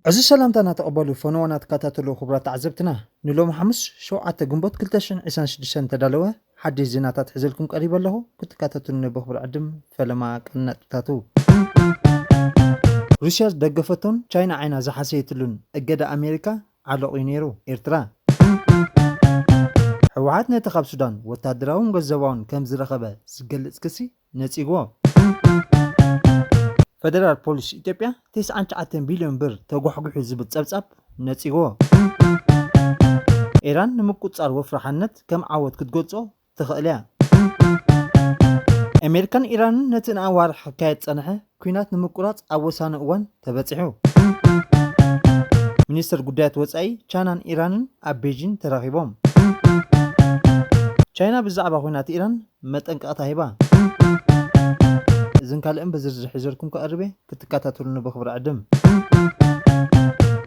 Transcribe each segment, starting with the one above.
እዚ ሰላምታና ተቐበሉ ፈነዋና ትከታተሉ ክቡራት ተዓዘብትና፣ ንሎሚ ሓሙስ ሸውዓተ ግንቦት ክልተ ሽሕን ዕስራን ሽዱሽተን ተዳለወ ሓድሽ ዜናታት ሒዘልኩም ቀሪበ ኣለኹ። ክትከታተሉኒ ብኽብሪ ዕድም ፈለማ ቀንዲ ነጥብታቱ። ሩስያ ዝደገፈቶን ቻይና ዓይና ዝሓሰየትሉን እገዳ ኣሜሪካ ዓለቑ እዩ ነይሩ። ኤርትራ፣ ህወሓት ነቲ ካብ ሱዳን ወታደራውን ገንዘባውን ከም ዝረኸበ ዝገልጽ ክሲ ነጺግዎ። ፈደራል ፖሊስ ኢትዮጵያ ተስዓን ትሽዓተን ቢልዮን ብር ተጓሕጒሑ ዝብል ጸብጻብ ነጺግዎ። ኢራን ንምቁጽጻር ወፍሪ ሓነት ከም ዓወት ክትገልጾ ትኽእል እያ። ኣሜሪካን ኢራንን ነቲ ንኣዋርሕ ክካየድ ዝጸንሐ ኲናት ንምቁራጽ ኣብ ወሳኒ እዋን ተበጺሑ። ሚኒስትር ጉዳያት ወጻኢ ቻይናን ኢራንን ኣብ ቤጂን ተራኺቦም። ቻይና ብዛዕባ ኲናት ኢራን መጠንቀቕታ ሂባ። እዝን ካልእን ብዝርዝር ሒዘልኩም ክቐርብ እየ፣ ክትከታተሉኒ ብኽብሪ ዕድም።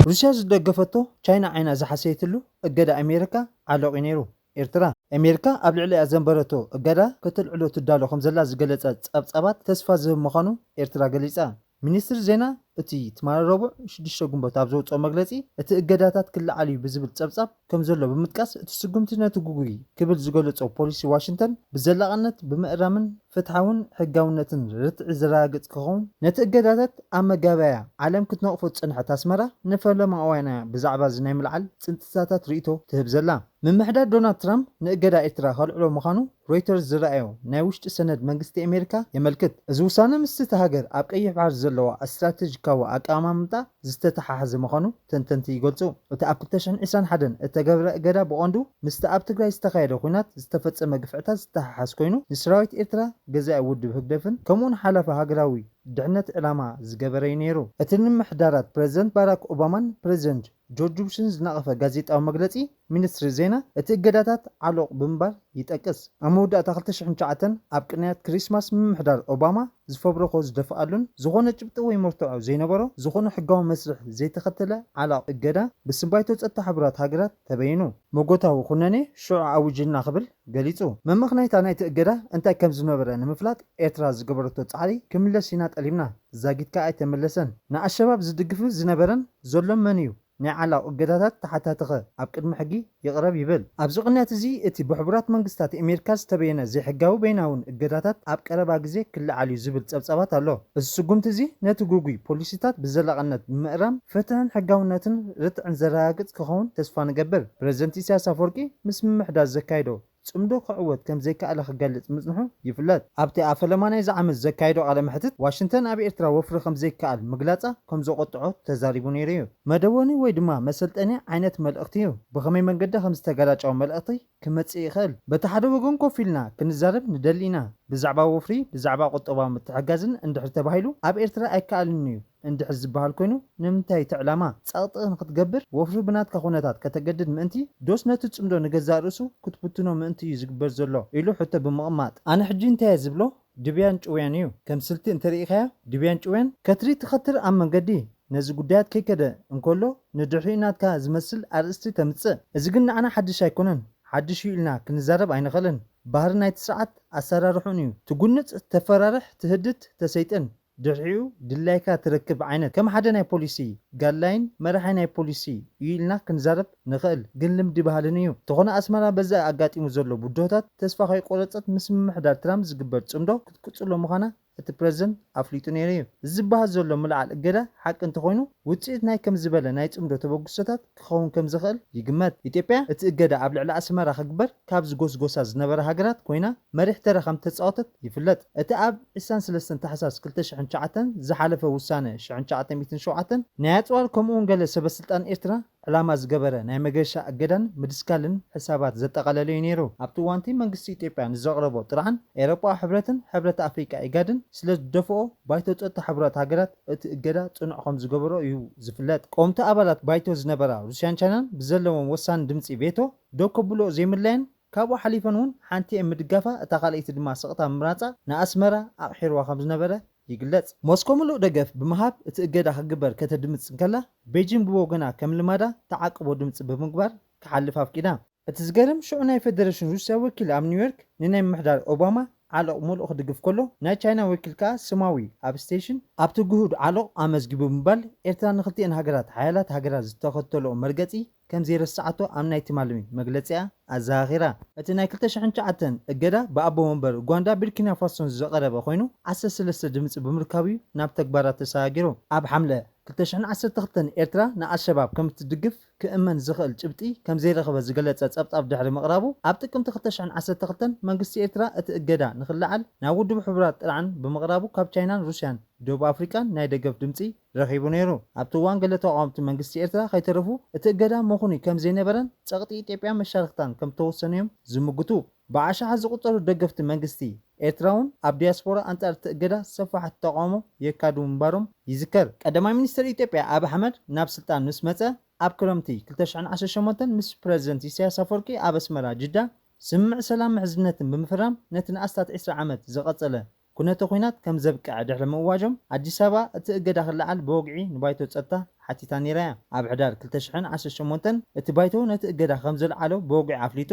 ሩስያ ዝደገፈቶ ቻይና ዓይና ዝሓሰየትሉ እገዳ ኣሜሪካ ዓለቑ ነይሩ። ኤርትራ፣ ኣሜሪካ ኣብ ልዕሊኣ ዘንበረቶ እገዳ ከተልዕሎ ትዳሎ ከም ዘላ ዝገለጸ ጸብጻባት ተስፋ ዝህብ ምዃኑ ኤርትራ ገሊጻ። ሚኒስትሪ ዜና እቲ ትማሊ ረቡዕ ሽዱሽተ ግንቦት ኣብ ዘውጽኦ መግለጺ፣ እቲ እገዳታት ክለዓል እዩ ብዝብል ጸብጻብ ከም ዘሎ ብምጥቃስ፣ እቲ ስጉምቲ ነቲ ግጉይ ክብል ዝገለጾ ፖሊሲ ዋሽንግተን ብዘላቕነት ብምእራምን ፍትሓውን ሕጋውነትን ርትዒ ዘረጋግጽ ክኸውን፣ ነቲ እገዳታት ኣብ መጋበያ ዓለም ክትነቕፎ ዝጸንሐት ኣስመራ፣ ንፈለማ እዋን እያ ብዛዕባ እዚ ናይ ምልዓል ጽንጽታታት ርእይቶ ትህብ ዘላ። ምምሕዳር ዶናልድ ትራምፕ ንእገዳ ኤርትራ ከልዕሎ ምዃኑ ሮይተርስ ዝረኣዮ ናይ ውሽጢ ሰነድ መንግስቲ ኣሜሪካ የመልክት። እዚ ውሳነ ምስቲ እታ ሃገር ኣብ ቀይሕ ባሕሪ ዘለዋ ስትራተጂካዊ ኣቀማምጣ ዝተተሓሓዘ ምዃኑ ተንተንቲ ይገልጹ። እቲ ኣብ ክልተ ሽሕን ዕስራን ሓደን እተገብረ እገዳ ብቐንዱ ምስቲ ኣብ ትግራይ ዝተኻየደ ኲናት ዝተፈጸመ ግፍዕታት ዝተሓሓዝ ኮይኑ፣ ንሰራዊት ኤርትራ፣ ገዛኢ ውድብ ህግደፍን ከምኡውን ሓላፊ ሃገራዊ ድሕነት ዕላማ ዝገበረ እዩ ነይሩ። እቲ ንምሕዳራት ፕረዚደንት ባራክ ኦባማን ፕረዚደንት ጆርጅ ቡሽን ዝነቐፈ ጋዜጣዊ መግለጺ ሚኒስትሪ ዜና፣ እቲ እገዳታት ዓሎቕ ብምባል ይጠቅስ። ኣብ መወዳእታ ክልተ ሽሕን ትሽዓተን ኣብ ቅንያት ክሪስማስ ምምሕዳር ኦባማ ዝፈብረኾ ዝደፍኣሉን ዝኾነ ጭብጢ ወይ መርትዖ ዘይነበሮ፣ ዝኾነ ሕጋዊ መስርሕ ዘይተኸተለ ዓላቕ እገዳ ብስምባይቶ ጸጥታ ሕቡራት ሃገራት ተበይኑ። መጎታዊ ኩነኔ ሽዑ ኣዊጅልና ክብል ገሊጹ። መመኽነይታ ናይቲ እገዳ እንታይ ከም ዝነበረ ንምፍላጥ ኤርትራ ዝገበረቶ ጻዕሪ ክምለስ ኢና ጠሊብና። ዛጊት ከኣ ኣይተመለሰን። ንኣሸባብ ዝድግፍ ዝነበረን ዘሎን መን እዩ? ናይ ዓላቕ እገዳታት ተሓታቲ ኸ ኣብ ቅድሚ ሕጊ ይቕረብ ይብል። ኣብዚ ቅንያት እዚ እቲ ብሕቡራት መንግስታት ኣሜሪካ ዝተበየነ ዘይሕጋዊ በይናውን እገዳታት ኣብ ቀረባ ግዜ ክለዓል እዩ ዝብል ጸብጻባት ኣሎ። እዚ ስጉምቲ እዚ ነቲ ግጉይ ፖሊሲታት ብዘላቕነት ብምእራም ፍትሕን ሕጋውነትን ርትዕን ዘረጋግጽ ክኸውን ተስፋ ንገብር። ፕረዚደንት ኢሳያስ ኣፈወርቂ ምስ ምምሕዳር ዘካየዶ ጽምዶ ክዕወት ከም ዘይከኣለ ክገልጽ ምጽንሑ ይፍለጥ። ኣብቲ ኣብ ፈለማ ናይዚ ዓመት ዘካየዶ ቃለ መሕትት፣ ዋሽንግተን ኣብ ኤርትራ ወፍሪ ከም ዘይከኣል ምግላጻ ከም ዘቖጥዖ ተዛሪቡ ነይሩ እዩ። መደወኒ ወይ ድማ መሰልጠኒ ዓይነት መልእኽቲ እዩ። ብኸመይ መንገዲ ከም ዝተገላጨወ መልእኽቲ ክመጽእ ይኽእል። በቲ ሓደ ወገን ኮፍ ኢልና ክንዛረብ ንደሊ ኢና። ብዛዕባ ወፍሪ፣ ብዛዕባ ቁጠባዊ ምትሕጋዝን እንድሕር ተባሂሉ፣ ኣብ ኤርትራ ኣይከኣልን እዩ እንድሕር ዝበሃል ኮይኑ፣ ንምንታይ እቲ ዕላማ ጸቕጢ ንክትገብር ወፍሪ ብናትካ ኩነታት ከተገድድ ምእንቲ፣ ዶስ ነቲ ጽምዶ ንገዛእ ርእሱ ክትብትኖ ምእንቲ እዩ ዝግበር ዘሎ? ኢሉ ሕቶ ብምቕማጥ፣ ኣነ ሕጂ እንታይ እየ ዝብሎ? ድብያን ጭውያን እዩ። ከም ስልቲ እንተርኢኻዮ፣ ድብያን ጭውያን ከትሪ ትኸትር ኣብ መንገዲ። ነዚ ጉዳያት ከይከደ እንከሎ፣ ንድሕሪኡ ናትካ ዝመስል ኣርእስቲ ተምጽእ። እዚ ግን ንዓና ሓድሽ ኣይኮነን። ሓድሽ እዩ ኢልና ክንዛረብ ኣይንኽእልን። ባህሪ ናይቲ ስርዓት ኣሰራርሑን እዩ። ትጉንጽ፣ ተፈራርሕ፣ ትህድድ፣ ተሰይጥን። ድሕሪኡ ድላይካ ትረክብ ዓይነት። ከም ሓደ ናይ ፖሊሲ ጋድላይን መራሒ ናይ ፖሊሲ እዩ ኢልና ክንዛረብ ንኽእል፣ ግን ልምዲ ባህልን እዩ። እንተኾነ ኣስመራ በዚ ኣጋጢሙ ዘሎ ብድሆታት ተስፋ ከይቆረጸት ምስ ምምሕዳር ትራምፕ ዝግበር ጽምዶ ክትቅጽሎ ምዃና እቲ ፕረዚደንት ኣፍሊጡ ነይሩ እዩ። እዚ ዝበሃል ዘሎ ምልዓል እገዳ ሓቂ እንተኾይኑ፣ ውጽኢት ናይ ከም ዝበለ ናይ ጽምዶ ተበግሶታት ክኸውን ከም ዝኽእል ይግመት። ኢትዮጵያ እቲ እገዳ ኣብ ልዕሊ ኣስመራ ክግበር ካብ ዝጎስጎሳ ዝነበራ ሃገራት ኮይና፣ መሪሕ ተራ ከም ተጻወተት ይፍለጥ። እቲ ኣብ ዕስራን ሰለስተን ታሕሳስ ክልተ ሽሕን ትሽዓተን ዝሓለፈ ውሳነ ሽሕን ትሽዓተ ሚእትን ሸውዓተን ናይ ኣጽዋር ከምኡውን ገለ ሰበስልጣን ኤርትራ ዕላማ ዝገበረ ናይ መገሻ እገዳን ምድስካልን ሕሳባት ዘጠቓለለ እዩ ነይሩ። ኣብቲ እዋንቲ መንግስቲ ኢትዮጵያ ንዘቕረቦ ጥርዓን ኤውሮጳዊ ሕብረትን ሕብረት ኣፍሪቃ ኢጋድን ስለ ዝደፍኦ፣ ባይቶ ጸጥታ ሕቡራት ሃገራት እቲ እገዳ ጽኑዕ ከም ዝገበሮ እዩ ዝፍለጥ። ቀወምቲ ኣባላት ባይቶ ዝነበራ ሩስያን ቻይናን ብዘለዎም ወሳኒ ድምጺ ቬቶ ደው ከብልኦ ዘይምድላየን ካብኡ ሓሊፈን እውን ሓንቲኤን ምድጋፋ እታ ካልኣይቲ ድማ ስቕታ ምምራጻ ንኣስመራ ኣቕሒርዋ ከም ዝነበረ ይግለጽ። ሞስኮ ምሉእ ደገፍ ብምሃብ እቲ እገዳ ክግበር ከተድምጽ እንከላ፣ ቤጂን ብወገና ከም ልማዳ ተዓቅቦ ድምጺ ብምግባር ክሓልፍ ኣፍቂዳ። እቲ ዝገርም፣ ሽዑ ናይ ፌደሬሽን ሩስያ ወኪል ኣብ ኒውዮርክ ንናይ ምምሕዳር ኦባማ ዓሎቕ ምሉእ ክድግፍ ከሎ፣ ናይ ቻይና ወኪል ከኣ ስማዊ ኣብ ስቴሽን ኣብቲ ግሁድ ዓሎቕ ኣመዝጊቡ ብምባል፣ ኤርትራ ንክልቲኤን ሃገራት ሓያላት ሃገራት ዝተኸተልኦ መርገጺ ከም ዘይረስዓቶ ኣብ ናይ ትማሊ መግለጺኣ ኣዘኻኺራ። እቲ ናይ ክልተ ሽሕን ትሽዓተን እገዳ ብኣቦ መንበር ኡጋንዳ ቡርኪና ፋሶን ዝቐረበ ኮይኑ፣ ዓሰርተ ሰለስተ ድምጺ ብምርካብ እዩ ናብ ተግባራት ተሰጋጊሩ። ኣብ ሓምለ ክልተ ሽሕን ዓሰርተ ክልተን ኤርትራ ንኣልሸባብ ከም እትድግፍ ክእመን ዝኽእል ጭብጢ ከም ዘይረኸበ ዝገለጸ ጸብጻብ ድሕሪ ምቕራቡ፣ ኣብ ጥቅምቲ ክልተ ሽሕን ዓሰርተ ክልተን መንግስቲ ኤርትራ እቲ እገዳ ንኽለዓል ናብ ውድብ ሕቡራት ጥርዓን ብምቕራቡ፣ ካብ ቻይናን ሩስያን ደቡብ ኣፍሪቃን ናይ ደገፍ ድምጺ ረኺቡ ነይሩ። ኣብቲ እዋን ገለ ተቓወምቲ መንግስቲ ኤርትራ ከይተረፉ እቲ እገዳ ምኹኑይ ከም ዘይነበረን ጸቕጢ ኢትዮጵያን መሻርኽታን ከም ተወሰኑ እዮም ዝምግቱ። ብኣሽሓት ዝቑጸሩ ደገፍቲ መንግስቲ ኤርትራ እውን ኣብ ዲያስፖራ ኣንጻር እቲ እገዳ ሰፋሕቲ ተቓውሞ የካዱ ምንባሮም ይዝከር። ቀዳማይ ሚኒስትር ኢትዮጵያ ኣብይ ኣሕመድ ናብ ስልጣን ምስ መጸ ኣብ ክረምቲ ክልተ ሽሕን ዓሰርተ ሸሞንተን ምስ ፕረዚደንት ኢሳያስ ኣፈወርቂ ኣብ ኣስመራ ጅዳ ስምምዕ ሰላም ምሕዝነትን ብምፍራም ነቲ ንኣስታት ዕስራ ዓመት ዝቐጸለ ኩነተ ኲናት ከም ዘብቅዐ ድሕሪ ምእዋጆም፣ ኣዲስ ኣበባ እቲ እገዳ ክለዓል ብወግዒ ንባይቶ ጸጥታ ሓቲታ ነይራ እያ። ኣብ ሕዳር ክልተ ሽሕን ዓሰርተ ሸሞንተን እቲ ባይቶ ነቲ እገዳ ከም ዘልዓሎ ብወግዒ ኣፍሊጡ።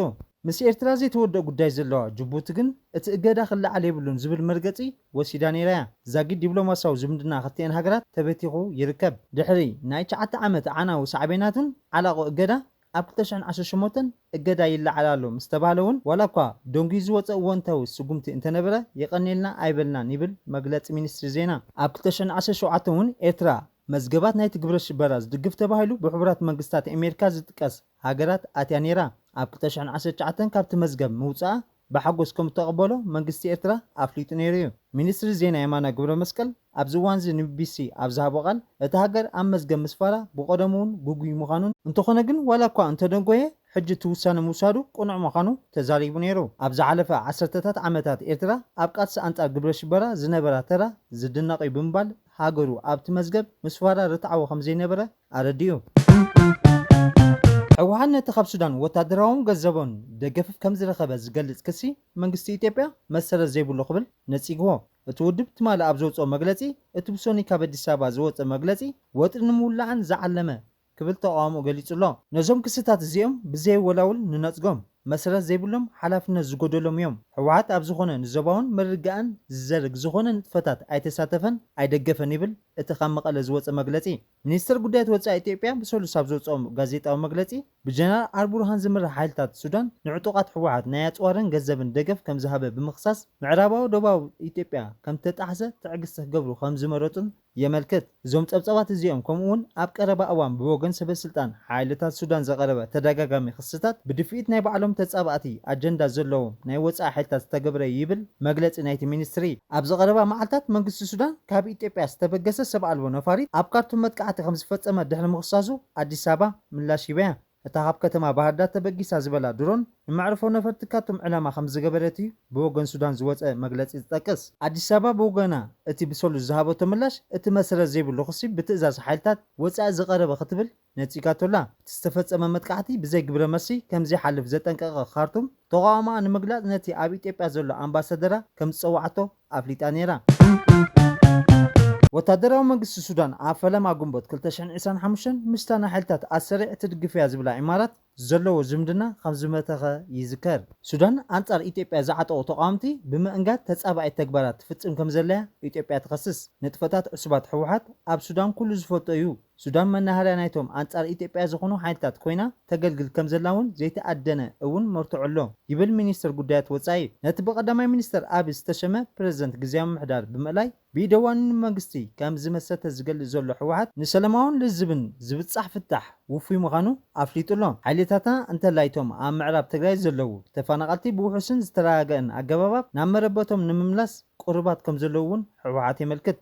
ምስ ኤርትራ ዘይተወደኦ ጉዳይ ዘለዋ ጅቡቲ ግን እቲ እገዳ ክለዓል የብሉን ዝብል መርገጺ ወሲዳ ነይራ እያ። ዛጊድ ዲፕሎማስያዊ ዝምድና ክልቲኤን ሃገራት ተበቲኹ ይርከብ። ድሕሪ ናይ ትሽዓተ ዓመት ኣዕናዊ ሳዕቤናትን ዓላቑ እገዳ ኣብ ክልተ ሽሕን ዓሰርተ ሸሞንተን እገዳ ይለዓል ኣሎ ምስ ተባህለ እውን፣ ዋላ እኳ ደንጉዩ ዝወጸ እወንታዊ ስጉምቲ እንተነበረ፣ የቐንየልና ኣይበልናን ይብል መግለጺ ሚኒስትሪ ዜና። ኣብ ክልተ ሽሕን ዓሰርተ ሸውዓተን እውን ኤርትራ መዝገባት ናይቲ ግብረ ሽበራ ዝድግፍ ተባሂሉ ብሕቡራት መንግስታት ኣሜሪካ ዝጥቀስ ሃገራት ኣትያ ነይራ። ኣብ ክልተ ሽሕን ዓሰርተ ትሽዓተን ካብቲ መዝገብ ምውጻኣ ብሓጎስ ከም እተቐበሎ መንግስቲ ኤርትራ ኣፍሊጡ ነይሩ እዩ። ሚኒስትሪ ዜና የማነ ገብረመስቀል ኣብዚ እዋን እዚ ንቢቢሲ ኣብ ዝሃቦ ቃል፣ እታ ሃገር ኣብ መዝገብ ምስፋራ ብቐደሙ እውን ግጉይ ምዃኑን፣ እንተኾነ ግን ዋላ እኳ እንተደንጎየ፣ ሕጂ እቲ ውሳነ ምውሳዱ ቅኑዕ ምዃኑ ተዛሪቡ ነይሩ። ኣብ ዝሓለፈ ዓሰርተታት ዓመታት ኤርትራ ኣብ ቃልሲ ኣንጻር ግብረ ሽበራ ዝነበራ ተራ ዝድነቕ እዩ ብምባል፣ ሃገሩ ኣብቲ መዝገብ ምስፋራ ርትዓዊ ከም ዘይነበረ ኣረዲኡ። ህወሓት ነቲ ካብ ሱዳን ወታደራውን ገንዘባውን ደገፍ ከም ዝረኸበ ዝገልጽ ክሲ መንግስቲ ኢትዮጵያ መሰረት ዘይብሉ ክብል ነጺግዎ። እቲ ውድብ ትማሊ ኣብ ዘውጽኦ መግለጺ፣ እቲ ብሶኒ ካብ ኣዲስ ኣበባ ዝወጸ መግለጺ ወጥሪ ንምውላዕን ዝዓለመ ክብል ተቓውሞ ገሊጹ ኣሎ። ነዞም ክስታት እዚኦም ብዘየወላውል ንነጽጎም። መሰረት ዘይብሎም ሓላፍነት ዝጎደሎም እዮም። ህወሓት ኣብ ዝኾነ ንዞባውን ምርግጋእን ዝዘርግ ዝኾነ ንጥፈታት ኣይተሳተፈን ኣይደገፈን ይብል እቲ ካብ መቐለ ዝወጸ መግለጺ። ሚኒስትር ጉዳያት ወጻኢ ኢትዮጵያ ብሰሉስ ኣብ ዘውጽኦ ጋዜጣዊ መግለጺ፣ ብጀነራል ኣልቡርሃን ዝምራሕ ሓይልታት ሱዳን ንዕጡቓት ህወሓት ናይ ኣጽዋርን ገንዘብን ደገፍ ከም ዝሃበ ብምኽሳስ፣ ምዕራባዊ ደቡባዊ ኢትዮጵያ ከም ተጣሕሰ ትዕግስቲ ክገብሩ ከም ዝመረጹን የመልክት። እዞም ጸብጻባት እዚኦም፣ ከምኡ'ውን ኣብ ቀረባ እዋን ብወገን ሰበ ስልጣን ሓይልታት ሱዳን ዝቐረበ ተደጋጋሚ ክስታት፣ ብድፍኢት ናይ ባዕሎም ተጻባእቲ ኣጀንዳ ዘለዎም ናይ ወጻኢ ሓይልታት ዝተገብረ ይብል መግለጺ ናይቲ ሚኒስትሪ። ኣብዚ ቀረባ መዓልታት መንግስቲ ሱዳን ካብ ኢትዮጵያ ዝተበገሰ ሰብ ኣልቦ ነፋሪት ኣብ ካርቱም መጥቃዕቲ ከም ዝፈጸመ ድሕሪ ምኽሳሱ፣ ኣዲስ ኣበባ ምላሽ ሂባ እያ። እታ ካብ ከተማ ባህርዳር ተበጊሳ ዝበላ ድሮን፣ ንመዕርፎ ነፈርቲ ካርቱም ዕላማ ከም ዝገበረት እዩ ብወገን ሱዳን ዝወጸ መግለጺ ዝጠቅስ። ኣዲስ ኣበባ ብወገና፣ እቲ ብሰሉስ ዝሃበቶ ምላሽ፣ እቲ መሰረት ዘይብሉ ክሲ ብትእዛዝ ሓይልታት ወጻኢ ዝቐረበ ክትብል ነጺጋቶ ኣላ። እቲ ዝተፈጸመ መጥቃዕቲ ብዘይ ግብረ መልሲ ከም ዘይሓልፍ ዘጠንቀቐ ካርቱም፣ ተቓውሞኣ ንምግላጽ ነቲ ኣብ ኢትዮጵያ ዘሎ ኣምባሳደራ ከም ዝጸዋዓቶ ኣፍሊጣ ነይራ። ወታደራዊ መንግስቲ ሱዳን ኣብ ፈለማ ግንቦት ክልተ ሽሕን ዕስራን ሓሙሽተን ምስታ ንሓይልታት ኣሰሪዕ ትድግፍ እያ ዝብላ ኢማራት ዘለዎ ዝምድና ከም ዝመተኸ ይዝከር። ሱዳን ኣንጻር ኢትዮጵያ ዝዓጠቑ ተቓወምቲ ብምእንጋድ ተጻባኢት ተግባራት ትፍጽም ከም ዘለያ ኢትዮጵያ ትኸስስ። ንጥፈታት ዕሱባት ህወሓት ኣብ ሱዳን ኩሉ ዝፈልጦ እዩ። ሱዳን መናሃርያ ናይቶም ኣንጻር ኢትዮጵያ ዝኾኑ ሓይልታት ኮይና ተገልግል ከም ዘላ እውን ዘይተኣደነ እውን መርትዖ ኣሎ ይብል ሚኒስትር ጉዳያት ወጻኢ። ነቲ ብቀዳማይ ሚኒስትር ኣብይ ዝተሸመ ፕረዚደንት ግዝያዊ ምምሕዳር ብምእላይ ብኢደዋንን መንግስቲ ከም ዝመሰተ ዝገልጽ ዘሎ ህወሓት፣ ንሰላማውን ልዝብን ዝብጻሕ ፍታሕ ውፉይ ምዃኑ ኣፍሊጡ ኣሎ። ሓይልታትና እንተላይ እቶም ኣብ ምዕራብ ትግራይ ዘለዉ ተፈናቐልቲ ብውሑስን ዝተረጋገአን ኣገባባት ናብ መረበቶም ንምምላስ ቅሩባት ከም ዘለዉ እውን ህወሓት የመልክት።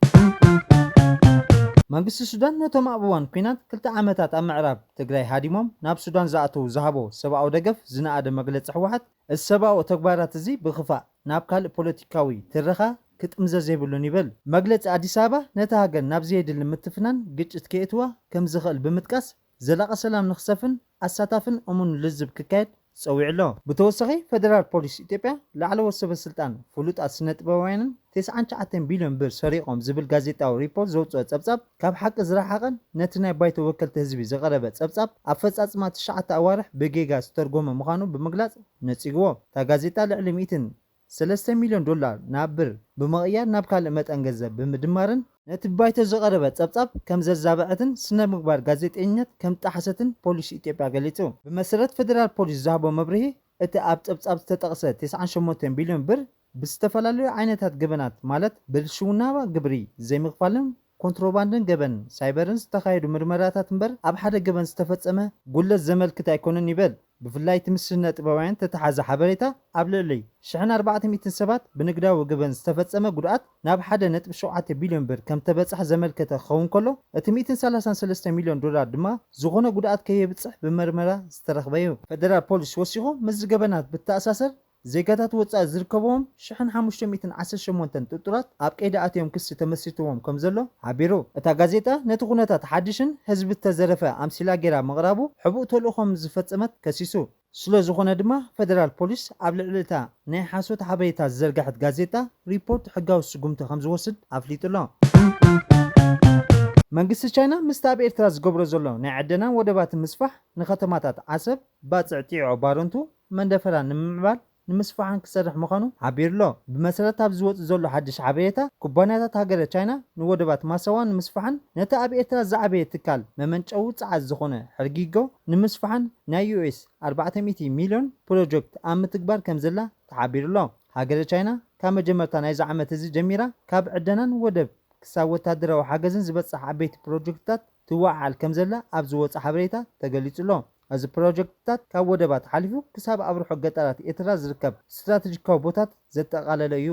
መንግስቲ ሱዳን ነቶም ኣብ እዋን ኲናት ክልተ ዓመታት ኣብ ምዕራብ ትግራይ ሃዲሞም ናብ ሱዳን ዝኣተዉ ዝሃቦ ሰብኣዊ ደገፍ ዝነኣደ መግለጺ ህወሓት፣ እዚ ሰብኣዊ ተግባራት እዚ ብኽፋእ ናብ ካልእ ፖለቲካዊ ትረኻ ክጥምዘዝ የብሉን ይብል። መግለጺ ኣዲስ ኣበባ ነታ ሃገር ናብ ዘየድሊ ምትፍናን ግጭት ከየእትዋ ከም ዝኽእል ብምጥቃስ፣ ዘላቒ ሰላም ንኽሰፍን ኣሳታፍን እሙን ልዝብ ክካየድ ጸዊዑ ኣሎ። ብተወሳኺ፣ ፈደራል ፖሊስ ኢትዮጵያ ላዕለዎት ሰበ ስልጣን፣ ፍሉጣት ስነ ጥበባውያንን ተስዓን ትሽዓተን ቢልዮን ብር ሰሪቖም ዝብል ጋዜጣዊ ሪፖርት ዘውጽኦ ጸብጻብ፣ ካብ ሓቂ ዝረሓቐን ነቲ ናይ ባይቶ ወከልቲ ህዝቢ ዝቐረበ ጸብጻብ ኣፈጻጽማ ትሽዓተ ኣዋርሕ ብጌጋ ዝተርጎመ ምዃኑ ብምግላጽ ነጺግዎ። እታ ጋዜጣ ልዕሊ ሚእትን ሰለስተ ሚልዮን ዶላር ናብ ብር ብምቕያር ናብ ካልእ መጠን ገንዘብ ብምድማርን ነቲ ብባይቶ ዝቐረበ ጸብጻብ ከም ዘዛበዐትን ስነ ምግባር ጋዜጠኝነት ከም ጣሕሰትን ፖሊስ ኢትዮጵያ ገሊጹ። ብመሰረት ፌደራል ፖሊስ ዝሃቦ መብርሂ፣ እቲ ኣብ ጸብጻብ ዝተጠቕሰ ተስዓን ሸሞንተን ቢልዮን ብር ብዝተፈላለዩ ዓይነታት ገበናት ማለት ብልሽውና ግብሪ ዘይምኽፋልን ኮንትሮባንድን ገበን ሳይበርን ዝተኻየዱ ምርመራታት እምበር ኣብ ሓደ ገበን ዝተፈጸመ ጉለት ዘመልክት ኣይኮነን ይብል። ብፍላይ እቲ ምስ ስነ ጥበባውያን ተተሓዘ ሓበሬታ ኣብ ልዕሊ ሽሕን ኣርባዕተ ሚእትን ሰባት ብንግዳዊ ገበን ዝተፈጸመ ጉድኣት ናብ ሓደ ነጥቢ ሸውዓተ ቢልዮን ብር ከም ተበጽሐ ዘመልከተ ክኸውን ከሎ፣ እቲ ሚእትን ሰላሳን ሰለስተ ሚልዮን ዶላር ድማ ዝኾነ ጉድኣት ከየብጽሕ ብመርመራ ዝተረኽበ እዩ። ፈደራል ፖሊስ ወሲኹ ምስዚ ገበናት ብተኣሳሰር ዜጋታት ወጻኢ ዝርከብዎም ሽሕን ሓሙሽተ ሚእትን ዓሰርተ ሸሞንተን ጥርጡራት ኣብ ቀይዲ ኣትዮም ክሲ ተመስሪትዎም ከም ዘሎ ሓቢሩ። እታ ጋዜጣ ነቲ ኩነታት ሓድሽን ህዝቢ ዝተዘረፈ ኣምሲላ ጌራ ምቕራቡ ሕቡእ ተልእኾ ከም ዝፈጸመት ከሲሱ። ስለ ዝኾነ ድማ ፈደራል ፖሊስ ኣብ ልዕሊ እታ ናይ ሓሶት ሓበሬታ ዝዘርጋሐት ጋዜጣ ሪፖርት ሕጋዊ ስጉምቲ ከም ዝወስድ ኣፍሊጡ ኣሎ። መንግስቲ ቻይና ምስቲ ኣብ ኤርትራ ዝገብሮ ዘሎ ናይ ዕደናን ወደባትን ምስፋሕ ንከተማታት ዓሰብ፣ ባጽዕ ጢዖ ባረንቱ መንደፈራ ንምምዕባል ንምስፋሕን ክሰርሕ ምዃኑ ሓቢሩ ኣሎ። ብመሰረት ኣብ ዝወጽእ ዘሎ ሓድሽ ሓበሬታ፣ ኩባንያታት ሃገረ ቻይና ንወደባት ማሰዋ ንምስፋሕን ነቲ ኣብ ኤርትራ ዝዓበየ ትካል መመንጨዊ ጸዓት ዝኾነ ሕርጊጎ ንምስፋሕን ናይ ዩ ኤስ ኣርባዕተ ሚእቲ ሚልዮን ፕሮጀክት ኣብ ምትግባር ከም ዘላ ተሓቢሩ ኣሎ። ሃገረ ቻይና ካብ መጀመርታ ናይዚ ዓመት እዚ ጀሚራ ካብ ዕደናን ወደብ ክሳብ ወታደራዊ ሓገዝን ዝበጽሕ ዓበይቲ ፕሮጀክትታት ትወዓል ከም ዘላ ኣብ ዝወጸ ሓበሬታ ተገሊጹ ኣሎ። እዚ ፕሮጀክትታት ካብ ወደባት ሓሊፉ ክሳብ ኣብ ርሑቕ ገጠራት ኤርትራ ዝርከብ ስትራተጂካዊ ቦታት ዘጠቓለለ እዩ።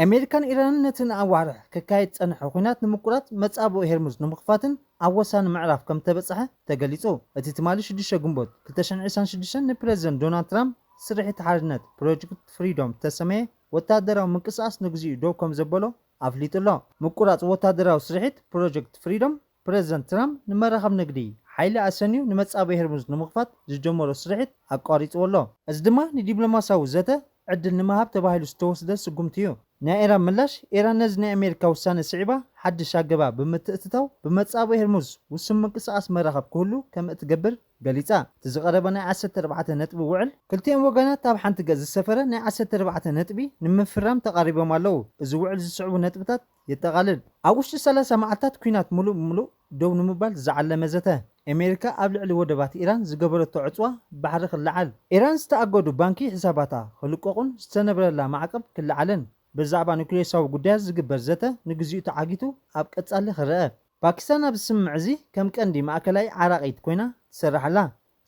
ኣሜሪካን ኢራንን ነቲ ንኣዋርሕ ክካየድ ዝጸንሐ ኲናት ንምቁራጽ መጻብኦ ሄርሙዝ ንምኽፋትን ኣብ ወሳኒ ምዕራፍ ከም ተበጽሐ ተገሊጹ። እቲ ትማሊ ሽዱሽተ ግንቦት ክልተ ሽሕን ዕስራን ሽዱሽተን ንፕረዚደንት ዶናልድ ትራምፕ ስርሒት ሓርነት ፕሮጀክት ፍሪዶም ዝተሰመየ ወታደራዊ ምንቅስቓስ ንግዚኡ ደው ከም ዘበሎ ኣፍሊጡ ኣሎ። ምቁራጽ ወታደራዊ ስርሒት ፕሮጀክት ፍሪዶም ፕረዚደንት ትራምፕ ንመራኸብ ንግዲ ሓይሊ ኣሰንዩ ንመጻብኦ ሄርሙዝ ንምኽፋት ዝጀመሮ ስርሒት ኣቋሪጽዎ ኣሎ። እዚ ድማ ንዲፕሎማስያዊ ዘተ ዕድል ንምሃብ ተባሂሉ ዝተወስደ ስጉምቲ እዩ። ናይ ኢራን ምላሽ፣ ኢራን ነዚ ናይ ኣሜሪካ ውሳነ ስዒባ ሓድሽ ኣገባብ ብምትእትታው ብመጻብኦ ሄርሙዝ ውሱን ምንቅስቓስ መራኸብ ክህሉ ከም እትገብር ገሊጻ። እቲ ዝቐረበ ናይ ዓሰርተ ኣርባዕተ ነጥቢ ውዕል ክልቲኦም ወገናት ኣብ ሓንቲ ገጽ ዝሰፈረ ናይ ዓሰርተ ኣርባዕተ ነጥቢ ንምፍራም ተቓሪቦም ኣለዉ። እዚ ውዕል ዝስዕቡ ነጥብታት የጠቓልል። ኣብ ውሽጢ ሰላሳ መዓልታት ኲናት ምሉእ ብምሉእ ደው ንምባል ዝዓለመ ዘተ። ኣሜሪካ ኣብ ልዕሊ ወደባት ኢራን ዝገበረቶ ዕጽዋ ባሕሪ ክለዓል። ኢራን ዝተኣገዱ ባንኪ ሕሳባታ ክልቀቑን ዝተነብረላ ማዕቀብ ክለዓልን። ብዛዕባ ኑክሌሳዊ ጉዳያት ዝግበር ዘተ ንግዚኡ ተዓጊቱ ኣብ ቀጻሊ ክረአ። ፓኪስታን ኣብዚ ስምምዕ እዚ ከም ቀንዲ ማእከላይ ዓራቒት ኮይና ትሰርሕ ኣላ።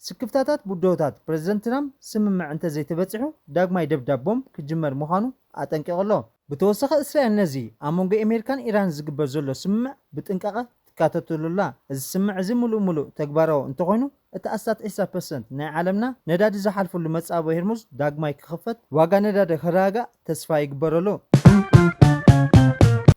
ስክፍታታት ብድሆታት ፕረዚደንት ትራምፕ ስምምዕ እንተዘይተበጺሑ ዳግማይ ደብዳብ ቦምብ ክጅመር ምዃኑ ኣጠንቂቑ ኣሎ። ብተወሳኺ እስራኤል ነዚ ኣብ መንጎ ኣሜሪካን ኢራን ዝግበር ዘሎ ስምምዕ ብጥንቃቐ ትካተተሉ ኣላ። እዚ ስምምዕ እዚ ምሉእ ምሉእ ተግባራዊ እንተኾይኑ እቲ ኣስታት ዕስራ ፐርሰንት ናይ ዓለምና ነዳዲ ዝሓልፈሉ መጻብኦ ሄርሙዝ ዳግማይ ክኽፈት ዋጋ ነዳዲ ክረጋጋእ ተስፋ ይግበረሉ።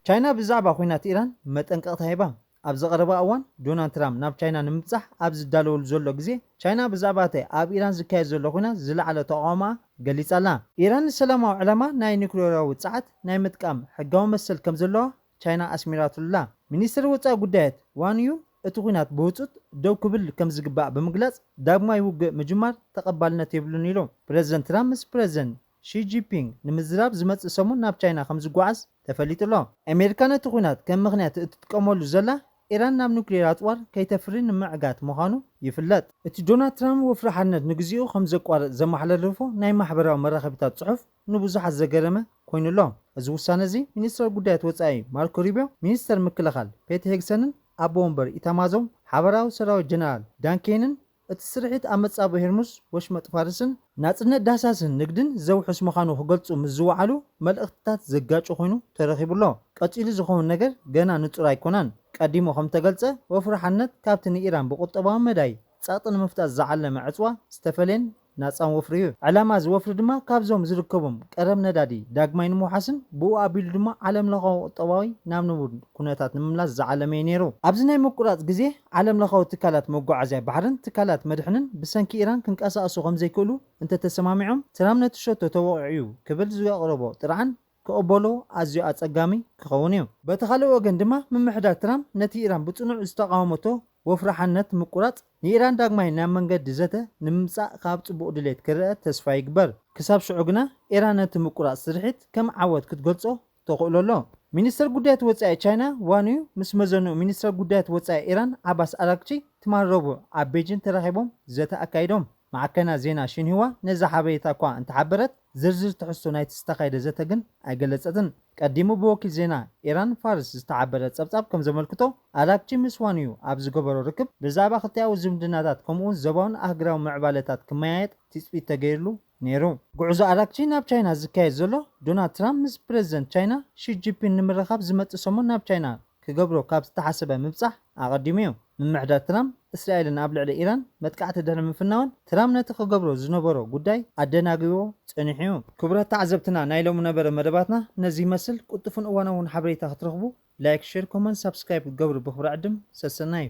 ቻይና ብዛዕባ ኲናት ኢራን መጠንቀቕታ ሂባ። ኣብ ዝቐረበ እዋን ዶናልድ ትራምፕ ናብ ቻይና ንምብጻሕ ኣብ ዝዳለወሉ ዘሎ ግዜ ቻይና ብዛዕባ እቲ ኣብ ኢራን ዝካየድ ዘሎ ኲናት ዝለዓለ ተቓውሞኣ ገሊጻ ኣላ። ኢራን ንሰላማዊ ዕላማ ናይ ኒኩሌራዊ ጸዓት ናይ ምጥቃም ሕጋዊ መሰል ከም ዘለዋ ቻይና ኣስሚራትሉ ኣላ። ሚኒስትር ወጻኢ ጉዳያት ዋን ዩ እቲ ኲናት ብህጹጽ ደው ክብል ከም ዝግባእ ብምግላጽ ዳግማይ ውግእ ምጅማር ተቐባልነት የብሉን ኢሉ። ፕረዚደንት ትራምፕ ምስ ፕረዚደንት ሺ ጂንፒንግ ንምዝራብ ዝመጽእ ሰሙን ናብ ቻይና ከም ዝጓዓዝ ተፈሊጡ ኣሎ። ኣሜሪካ ነቲ ኲናት ከም ምኽንያት እትጥቀመሉ ዘላ ኢራን ናብ ኑክሌር ኣጽዋር ከይተፍሪ ንምዕጋት ምዃኑ ይፍለጥ። እቲ ዶናልድ ትራምፕ ወፍሪ ሓርነት ንግዚኡ ከም ዘቋርጽ ዘመሓላለፎ ናይ ማሕበራዊ መራኸቢታት ጽሑፍ ንብዙሓት ዘገረመ ኮይኑ ኣሎ። እዚ ውሳነ እዚ ሚኒስትር ጉዳያት ወጻኢ ማርኮ ሩቢዮ፣ ሚኒስትር ምክልኻል ፔት ሄግሰንን ኣቦ ወንበር ኢታማዞም ሓበራዊ ሰራዊት ጀነራል ዳን ኬንን እቲ ስርሒት ኣብ መጻብኦ ሄርሙዝ፣ ወሽመጥ ፋርስን ናጽነት ዳህሳስን ንግድን ዘውሕስ ምዃኑ ክገልጹ ምስ ዝወዓሉ መልእኽትታት ዘጋጩ ኮይኑ ተረኺቡ ኣሎ። ቀጺሉ ዝኸውን ነገር ገና ንጹር ኣይኮነን። ቀዲሙ ከም ተገልጸ፣ ወፍሪ ሓርነት ካብቲ ንኢራን ብቁጠባዊ መዳይ ጸቕጢ ንምፍጣር ዝዓለመ ዕጽዋ ዝተፈልየን ናጻን ወፍሪ እዩ። ዕላማ እዚ ወፍሪ ድማ ካብዞም ዝርከቦም ቀረብ ነዳዲ ዳግማይ ንምውሓስን ብኡ ኣቢሉ ድማ ዓለም ለኻዊ ቁጠባዊ ናብ ንቡር ኩነታት ንምምላስ ዝዓለመ እዩ ነይሩ። ኣብዚ ናይ ምቁራጽ ግዜ ዓለም ለኻዊ ትካላት መጓዓዝያ ባሕርን ትካላት መድሕንን ብሰንኪ ኢራን ክንቀሳቐሱ ከም ዘይክእሉ እንተተሰማሚዖም፣ ትራምፕ ነቲ ሸቶ ተወቒዑ እዩ ክብል ዘቕረቦ ጥርዓን ክቕበሎ ኣዝዩ ኣጸጋሚ ክኸውን እዩ። በቲ ካልእ ወገን ድማ ምምሕዳር ትራምፕ ነቲ ኢራን ብጽኑዕ ዝተቓወመቶ ወፍሪ ሓነት ምቁራጽ ንኢራን ዳግማይ ናብ መንገዲ ዘተ ንምምጻእ ካብ ጽቡቕ ድሌት ክረአ ተስፋ ይግበር። ክሳብ ሽዑ ግና ኢራን ነቲ ምቁራጽ ስርሒት ከም ዓወት ክትገልጾ ተኽእሎ ኣሎ። ሚኒስትር ጉዳያት ወጻኢ ቻይና ዋንዩ ምስ መዘንኡ ሚኒስትር ጉዳያት ወጻኢ ኢራን ዓባስ ኣራግቺ ትማል ረቡዕ ኣብ ቤጂን ተራኺቦም ዘተ ኣካይዶም። ማዕከና ዜና ሺንህዋ ነዛ ሓበሬታ እኳ እንተሓበረት፣ ዝርዝር ትሕዝቶ ናይቲ ዝተኻየደ ዘተ ግን ኣይገለጸትን። ቀዲሙ ብወኪል ዜና ኢራን ፋርስ ዝተሓበረ ጸብጻብ ከም ዘመልክቶ፣ ኣራግቺ ምስ ዋንዩ ኣብ ዝገበሮ ርክብ ብዛዕባ ክልቲኣዊ ዝምድናታት ከምኡውን ዞባውን ኣህጉራዊ ምዕባለታት ክመያየጥ ትጽቢት ተገይርሉ ነይሩ። ጉዕዞ ኣራግቺ ናብ ቻይና ዝካየድ ዘሎ፣ ዶናልድ ትራምፕ ምስ ፕረዚደንት ቻይና ሺ ጂንፒንግ ንምርኻብ ዝመጽእ ሰሙን ናብ ቻይና ክገብሮ ካብ ዝተሓሰበ ምብጻሕ ኣቐዲሙ እዩ። ምምሕዳር ትራምፕ እስራኤልን ኣብ ልዕሊ ኢራን መጥቃዕቲ ድሕሪ ምፍናወን፣ ትራምፕ ነቲ ክገብሮ ዝነበሮ ጉዳይ ኣደናጊዎ ጸኒሑ እዩ። ክቡራት ተዓዘብትና፣ ናይ ሎሚ ነበረ መደባትና ነዚ ይመስል። ቅልጡፍን እዋናውን ሓበሬታ ክትረኽቡ ላይክ፣ ሼር፣ ኮመንት፣ ሳብስክራይብ ክትገብሩ ብኽብሪ ዕድም ሰሰናዩ።